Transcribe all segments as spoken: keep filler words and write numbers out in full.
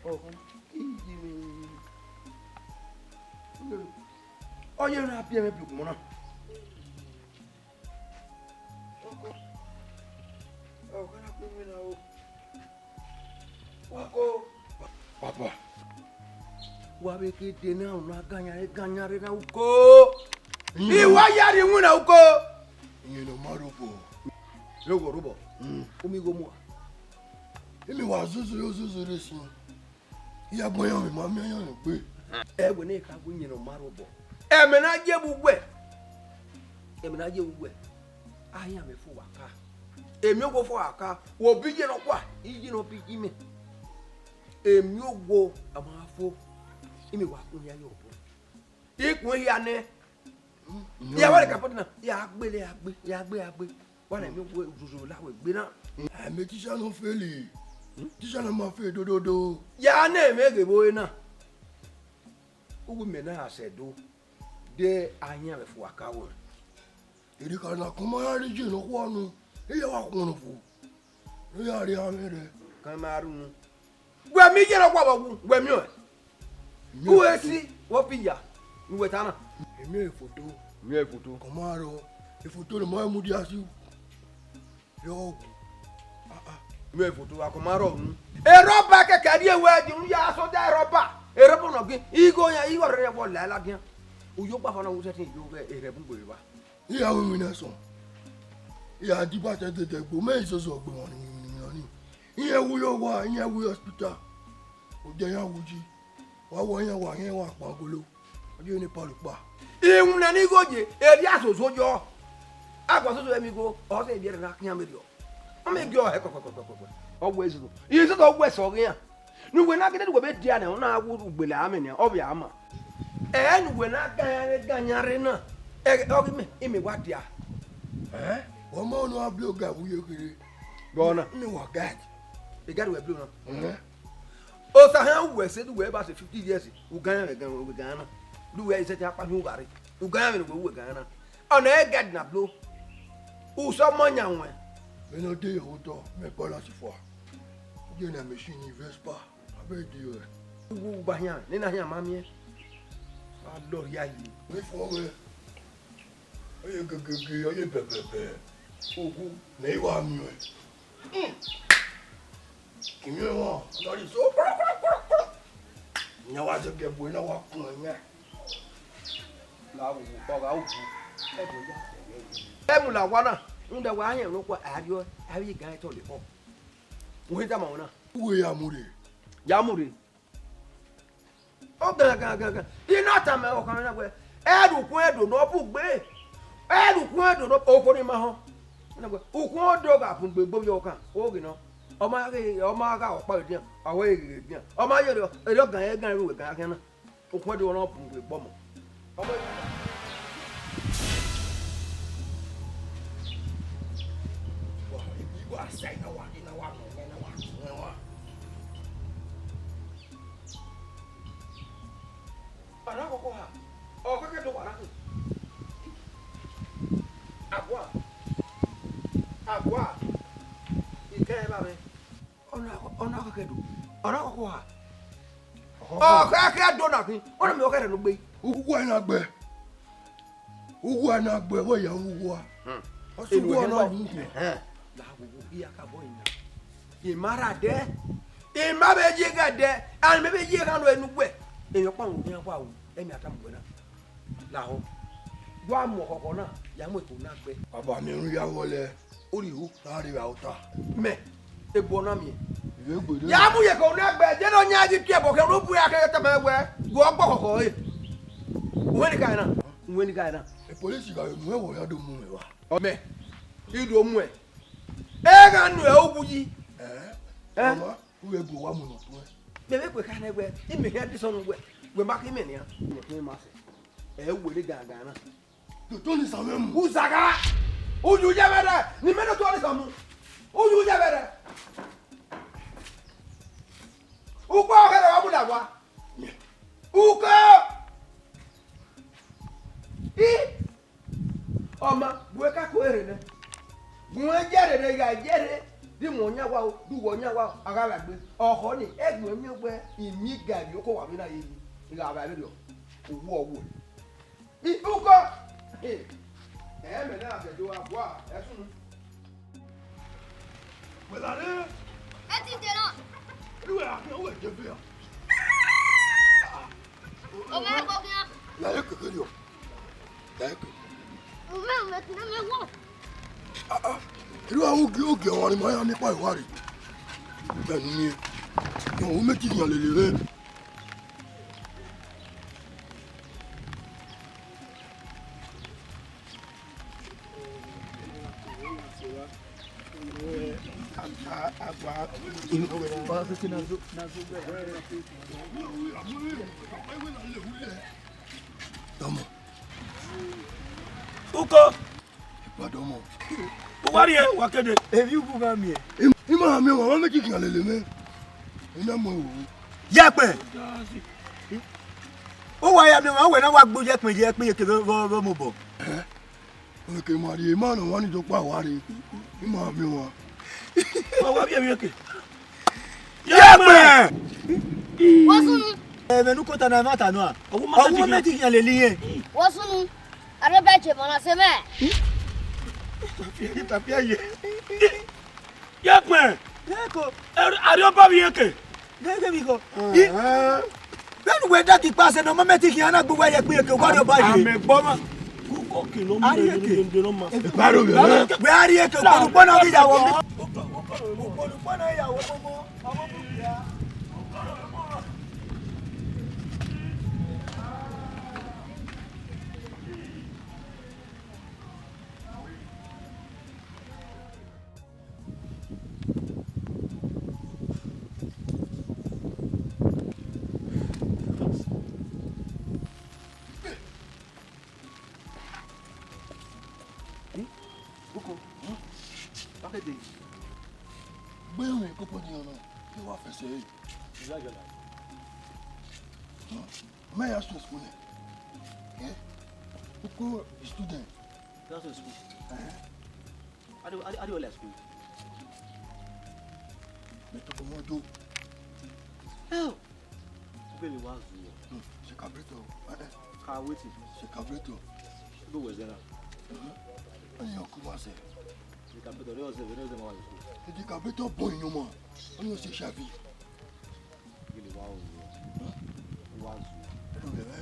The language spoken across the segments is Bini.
Ọ, iye mwẹ. Ọ ye na biẹ mwẹ biẹ ogunmọ na. Ọkọ, ọ, ọ na kpe mwẹ na o. Ọkọ. Papa. Wa vbe ke de na, una ganyan re, ganyan re na uko. Iye. I wa ya rhie iwinna uko. Iye ne ọ ma rhobọ. Rhobọ, rhobọ. Mm. U miẹn igho mua. Emi wa zuzu yo zuzu re sin. Iye agbọn yan mẹ ma miẹn yan gbe. Ẹ wẹ ne ka gu iye ne ọ ma rhobọ. Ẹmwẹ na ye vbe uwẹ. Ẹmwẹ na ye vbe uwẹ. Ayan mẹ fo wa ka. Emi owo fo wa ka. Wo bi iye nọkhua, iye ne ọ bi iye mẹ. Emi owo a ma fo. Imi wa kun ya ye obọ. Ikun hia nẹ. Mm. Ya wa le ka pọt na, ya gbe le, ya gbe, ya gbe, ya gbe. Wa na mi wo zozo la we gbe na. Ẹ, mẹ teacher nọ feli. Hmm? Teacher na ma fe dododo. Ya na mẹ ghe vbe na. Uwu mẹ na sẹ do. De ayan vbe fua ka wo. Eri ka na kọma ya rhie iye nọkhua nu. Iye wa khuọnrẹn fo. Ne ya rhie amwẹ rẹ. Kan ma ru nu. Wẹ mi yẹrẹ ọkpa vbe wu, wẹ miẹn ọẹn. Miẹn u e foto. Si, wọ fi ya, ne uwẹ ta na. Miẹn foto. Miẹn foto. Kọ ma rọ, foto ne ọ ma mudia si. Yọ wu. Ah, ah. Miẹn foto, a kọ ma rọ unu. Erọba kẹkẹ rrie wẹ, di unu ya sọda erọba. Erọba nọ gin, igho yan, igho rẹ wọ la ladian. Uyo gba fa na wu sẹtin yo ghe erhẹbun gbe vba. Iran ru iwinna sọn. Iran diba te dede gbe, mẹ i zozo gbe wọn ni winna ni. Iran wu ye owa, iran wu ye hospital. Odẹ iran wu yi. Wa wọ iran wa, iran wa kpan ogolo. Ọ ye ne Pọl kpa. Iwinna ni igho ye, erriọ asoso yọ. Akpa soso ẹmwẹ igho, ọ sẹ vbiẹ na khian vberriọ. Ọ mẹ gie ọhẹ kpẹkpẹkpẹkpẹ. Ọ wẹ izozo. Izozo wẹ sẹ ọghe iran. Ne uwẹ na gele ne uwẹ vbe dia nẹ, ọ na wu ugbele amẹ nian, ọ vbe a ma. Ẹ ne uwẹ na ganyan rre, ganyan rre na, ẹ, ọ ghi mẹ, imẹ wa dia. Ẹ? Wẹ ma ọnọ a blo ga vbe uye kherhe. Gbe ọna. Imẹ wa guide. E guide wẹ blo na. Ẹhẹn. Osa hẹn uwẹ sẹ ne uwẹ ba sẹ fifty years, u ganyan vbe gan, u ganyan na. Ne uwẹ sẹ te akpa hin ugha rre. U ganyan vbe ne uwẹ, uwẹ ganyan na. Ọna ẹ guide na blo. U sẹ ọmọ yan wẹn. Vbene ọ de ye otọ, mẹ balance fua. Gie na machine Vespa, a vbe de ruẹ. Uwu ba hian, ne na hian ma miẹn. A lọ rhia yi. Wẹ fọ wẹ. Ọ ye gegege, ọ ye bẹbẹbẹ. Ogu, ne I wa miẹn. Hmm. Kimiẹn wọn, ọ rhie so. Iran wa zẹgẹ bu, iran wa kun ẹyan. La wo, ọgha ogu. Ẹdẹ ya. Ẹ mu la wa na, rhunmwuda wa rẹn nokua, a rriọ, a vbe gan tọ le họ. Uhin tama wọn na. Uwe ya mu rre. Ya mu rre. Ọ gan, gan, gan, gan. I na tama ọkhan na wẹ, ẹrukun ẹdo ne ọ bu gbe. Ẹrukun ẹdo ne okhuo ni ma họn. Na wẹ, ukun ọdo gha bu gbe gbe ovbi ọkhan, oghe nọ. Ọ ma ghe, ọ ma gha ọkpa edian, ọ wẹ ghe edian. Ọ ma ye erriọ, erriọ gan, gan ru gan khian na. Ukun ẹdo ne ọ bu gbe gbe ọmọ. Ọmọ wa, ibi wa sa, ina wa, ina wa mọ, ina wa tun wa. Ọna koko ha, ọ kẹkẹ do wa na khin. Agua, agua, ikẹ ba mwẹ. Ọna, ọna kẹkẹ do, ọna koko ha. Ọ kẹkẹ do na khin, ọna mi ọ kẹrẹ no gbe. Uwa na gbe. Uwa na gbe, wẹ ya uwa. Hmm. Ọ sẹ uwa na wu. Ẹhẹn. La wo wo, iya ka bọ ina. I ma rha dẹ, I ma vbe ye gha dẹ, and mẹ vbe ye gha nọ enu wẹ. Emwi ọkpa wo khian wa ru, ẹmwẹ a tama wẹ na. Lahọ, wa mu ọkhọkhọ na, ya mu eko na gbe. Baba, mẹ ru ya wọlẹ. Ori hu. Ra rre vbe ota. Mẹ, ebo na miẹn. Ivbe gbede. Ya mu ye eko na gbe, je nọ yan ghi tie ẹbọ kẹ, ru bu ya kẹ tama wẹ, wẹ ọgbọ ọkhọkhọ re. Uwẹ ni ka na, uwẹ ni ka na. E police gha yo nu ẹvbo ya do mu mwẹ wa. Ọ mẹ, I do mu ẹ. Ẹ gha nu ẹ owu yi. Ẹ? Ẹ? Ọmọ, u vbe bu wa mu nọ tuẹ. Mẹ vbe kue ka nẹ wẹ, imẹ hia disọn wẹ, wẹ ma khin imẹ nian. Imẹ khin ma sẹ. Ẹ were gangan na. Toto ni sa mwẹ mu. U zagha. U yu ye vbe rẹ, ne imẹ do tuẹ ni sa mu. U yu ye vbe rẹ. U kpa ọkẹrẹ wa mu da wa. Uko. I. Ọma, gu ẹn ka ko erhe nẹ. Gu ẹn ye erhe nẹ, I gha ye erhe. Di mu ọyan wa o, di uwẹ ọyan wa o, a gha vbe gbe. Ọkhọ ni, ẹgbẹe ọmiọn wẹ, I miẹn gari oko wa vbe na ye yi, I gha vbe vberriọ, owu ọ wuẹ. Ibuko! Ẹ, ẹ mẹ na bẹghe wa gua, ẹ sunu. Wẹ la rre? Ẹ ti dee na. Ẹ wẹ a khian wẹ je fe a. Ọ mẹ kọ khian. La ye keke riọ. La ye keke. Ọ mẹ, ọ mẹ ti na mẹ wọ. Ah, ah. Ẹ wẹ a ogie, ogie ọmwa ni ma ya ni kpa iwa rre. Bẹnu miẹn. Ọ mẹ ti yan lele rre. Tọmọ. Uko. Ipadọmọ. Uwa rrie, wa kede. Emwi uwu gha miẹn. Im-, ima gha miẹn wa, wa mẹ kiki gha lele mwẹ. Ina mọ wo. Yẹkpẹn. Uwa ya miẹn wa, wẹ na wa gbe yẹkpẹn, yẹkpẹn iyeke vbe, vbe, vbe mobọ. Eh? Eke ma rrie, ima nọ wa ni do kpa wa rre. Ima gha miẹn wa. Wa, wa vbiẹ emwi eke. Yẹkpẹn! Wa sunu. Ẹmwẹ ne u kota na, ẹmwata nọ a? Ọwu ma Ọwu ma kiki mẹ kiki yan lele irẹn. Wa sunu. Arobọ je mọ na sẹ mẹ. Tafia, tafia ye. Yẹkpẹn! Yeko. Ẹ, arobọ vbiẹ eke. Gẹgẹ vbe igho. Ẹhẹn. Vbene uwẹ da ke ikpa sẹ ne ọ ma mẹ te khian na gbe uwa ye ẹkpẹn eke, uwa rhie ọba ye. Amẹ gbọ ma. Uko ke nọ mu Arhie eke. Nde nọ ma. Ẹ ba ro vbe. Wẹ a rhie eke, ukpọnukpọ na ghi ya wọ mi. Ukpọnukpọ na ya wọ gbogbo. Uko, hmm? Wa ke dee. Gbe mwẹ koko ni ọnọ, ke wa fẹsẹ re. Ìyá ìjọba. Hmm? Mẹ ya sọ school nẹ. Eh? Uko student. Ya sọ school. Eh? Adi, adi, adi wala school. Mẹ toko mọ do. Hell! Ubele wa zuọ. Hmm, se carburetor. Eh, eh. Ka wetin? Se carburetor. Ibo wẹ zẹ na? Mhm. Ọni ọkọ wa sẹ. Se carburetor, re ọzẹ, re ọzẹ ma wa school. Se carburetor bọ iyọn ma. Ọni ọsẹ ṣafi. Gele wa o. Wa zu. Ẹnu rẹ rẹ.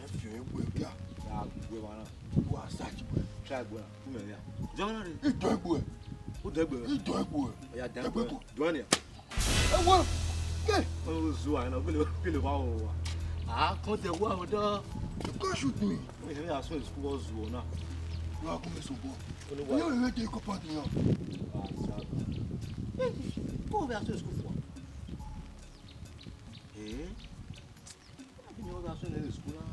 Ẹ fi ọyẹn gbe kia. Ya gbe wa na. Wa sa ti gbe. Try gbe na. Tu mẹ ya. Jọ na re. Idọ egbe. O dẹ gbe. Idọ egbe. Ya dẹ Egbe gbe. Ko. Dua ni. Ẹ wo. Ke. O zu wa na. Gele, gele wa o wa. Ah, kàn tẹ wa o dọ. You can't shoot me. Ẹ yà sọ school wa zu o na. Wa kún mi sọ bọ. Ó ní wá. Yóò rẹ dé kó pàdé yàn. Wa sa. Kó o bẹ a sọ school fún wa. Eh? Abi ni wọ́n bá sọ ní school náà.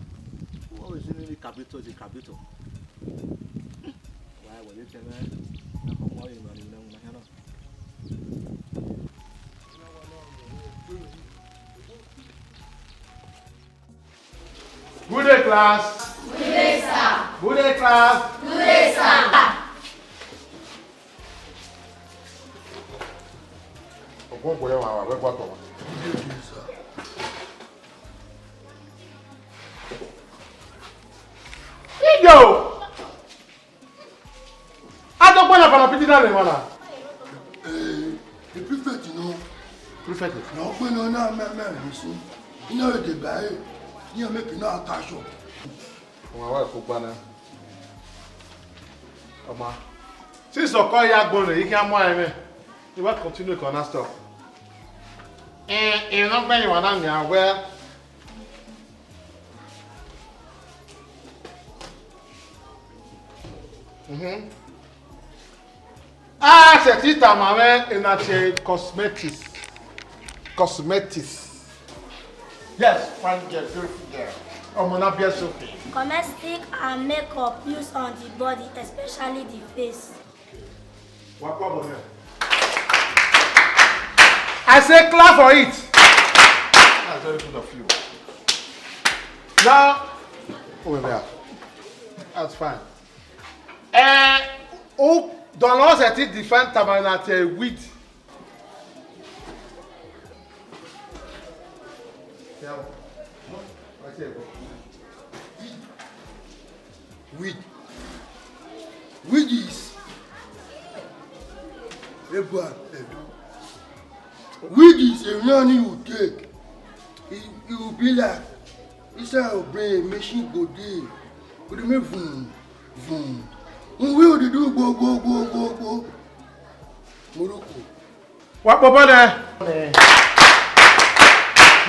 Wọ́n wẹ̀ sí ní carburetor, ti carburetor. Wàá wọlé tẹ́lẹ̀. Àkọ́kọ́ wọ́n yìí máa ní iná wọn náà. Good day, class. Good day, sir. Good day, class. Good day, sir. Ọgbọgbọ ya wa, wa, wa, wa, wa. Ijo! Adọgbọn na fana piti na rẹ emwa na. Eh, the prefect, you know. Prefect? Na ọgbẹn nọ na mẹ, mẹ rẹ sun. Ina rẹ deba ẹre. Iran make na catch up. Wọn wa ko gba na. Ọma. Since ọkọ ya gbọn rẹ, I khian mu ẹmwẹ. I wa continue ko na stop. Eh, eh, na gbẹn wa na nia wẹ. Mhm. A sẹtin tama mwẹ ena tie cosmetics. Cosmetics. Yes, fine girl, beautiful girl. Ọmọ na biẹ Sophie. Cosmetic and makeup used on the body, especially the face. Wa kpọ bọ nẹ. I say clap for it. That's very good of you. Now, over there. That's fine. Eh, u Dọlọ sẹtin define tamana tie weed. Weed. Weed is a bad, weed is a one you take. It, it will be like inside your brain, machine go dey. Go dey make vum, vum. Vum wey go dey do gbo, gbo, gbo, gbo, gbo. Morocco. Wa kpobọ nẹ.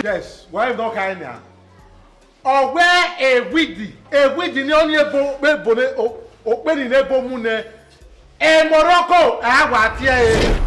Yes, wa even don carry me. Ọ wẹ ewidi, ewidi ni ọ ni ebo, ebo ne, o, okpeni ne ebo mu nẹ. E Morocco, a wa tie ẹre.